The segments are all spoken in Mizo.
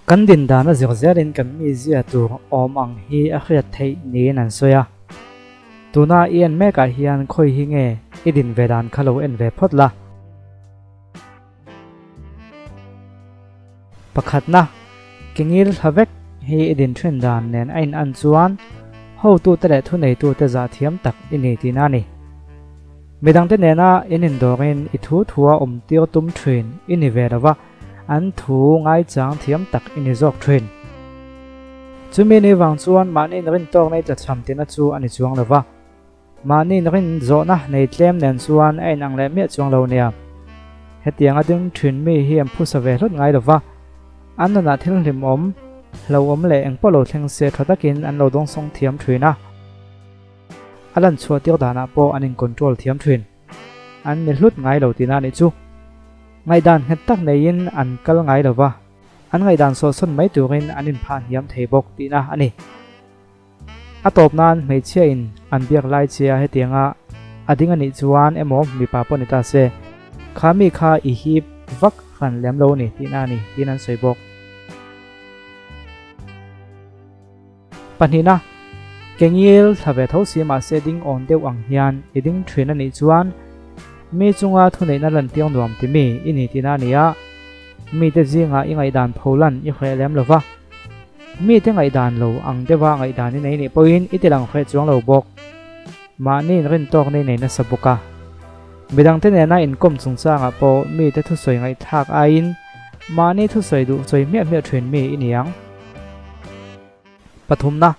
Kan din dan a zir zelin kan mizia tur awm ang hi a hriat theih niin an sawi a. Tuna i en mekah hian khawi hi nge i din ve dan kha lo en ve phawt la. Pakhatna, ke ngil thla vek hi i din thin dan nen a in an chuan hotute leh thuneitute zah thiam tak i ni tihna a ni. Midangte nena in indawrin i thu thua awm tir tum thin i ni ve lo va, an thu ngaichang thiam tak i ni zawk thin. Chumi ni vang chuan mahni rin tawk nei tlachham tihna chu a ni chuang lo va. Mahni rin zawhna nei tlem nen chuan a inang leh miah chuang lo nia. Hetianga ding thin mi hi an phusa ve hlut ngai lo va, an nunah thil hlimawm, hlauhawm leh engpawh lo thleng se tha takin an lo dawngsawng thiam thin a. A lan chhuah tir danah pawh an in control thiam thin. An ni hlut ngai lo tihna anih chu. Ngaihdan nghet tak neiin an kal ngai lo va, an ngaihdan sawhsawn mai turin an inphah hniam thei bawk tihna a ni. A tawp nan hmeichhia in an biak lai che a hetianga a ding a nih chuan emaw mipa pawh ni ta se, kha mi kha i hip vak hran lem lo a ni tihna a ni tiin an sawi bawk. Pahnihna, ke ngil thla ve tho si mahse ding awn deuh ang hian i ding thin a nih chuan mi chunga thuneihna lantir nuam ti mi i ni tihna a ni a, mite zingah i ngaihdan pholan i hreh lem lo va. Mite ngaihdan lo ang deuha ngaihdan i nei nih pawhin i ti lang hreh chuang lo bawk. Mahni inrintawk nei nei nasa bawk a. Midangte nena inkawm chungchangah pawh mite thusawi ngaihthlak aiin mahni thusawi duh sawi hmiah hmiah thin mi i ni ang. Pathumna,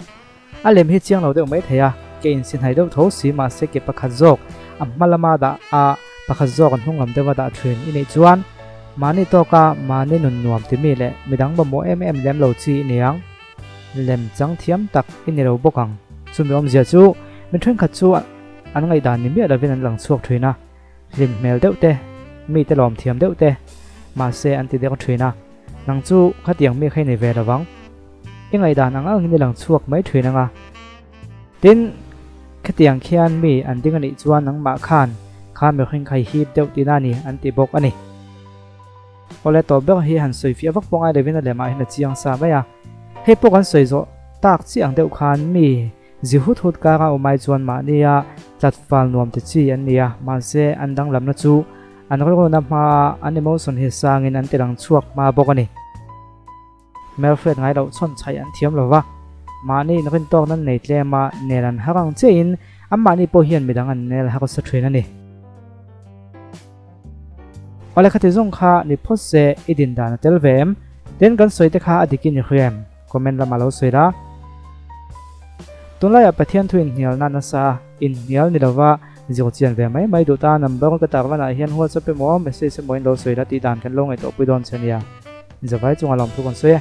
A lem hi chiang lo deuh mai thei a, ke insi hnai deuh tho si mahse ke pakhat zawk a hma lama dah a pakhat zawk an hnung lam deuha dah thin i nih chuan mahni tawka mahni nun nuam ti mi leh midang mamawh em em lem lo chi i ni ang. Lem chang thiam tak i ni lo bawk ang. Chumi awmzia chu mi thenkhat chu an ngaihdan ni miah lovin an lang chhuak thin a, hlim hmel deuh te, mite lawm thiam deuh te, mahse an ti deuh thin a, nang chu khatiang mi kha i ni ve lovang. I ngaihdan ang angin i lang chhuak mai thin ang a. Tin, khatiang khian mi an ding a nih chuan nangmah khan kha mihring kha i hip deuh tihna a ni an ti bawk a ni. Awle tawp ber hi han sawi fiah vak pawh ngai lovin a lemah hian a chiang sa mai a. Hei pawh kan sawi zawh tak chiah ang deuh khan mi zi hut hut kara awm ai chuan mahnia tlat fal nuam ti chi an ni a, mahse an danglamna chu an rilruna hmaa an emotion hi sangin an ti lang chhuak hma bawk a ni. Hmelhriat ngai loh chhawn chhaih an thiam lo va, mahni inrintawk nan nei tlem a, nel an har ang chiahin anmahni pawh hian midang an nel harsa thin a ni. Awle khati zawng kha ni phawt se i din dan a tel ve em? Tin kan sawi te kha a dik in i hria em? Comment lamah lo sawi la. Tunlaiah Pathian thu inhnialna nasa a, inhnial ni lova zir chian ve mai mai duh ta number ka tarlanah hian WhatsApp emaw message emaw in lo sawi la tih dan kan lo ngaihtuahpui dawn che nia. Zavai chunga lawmthu kan sawi e.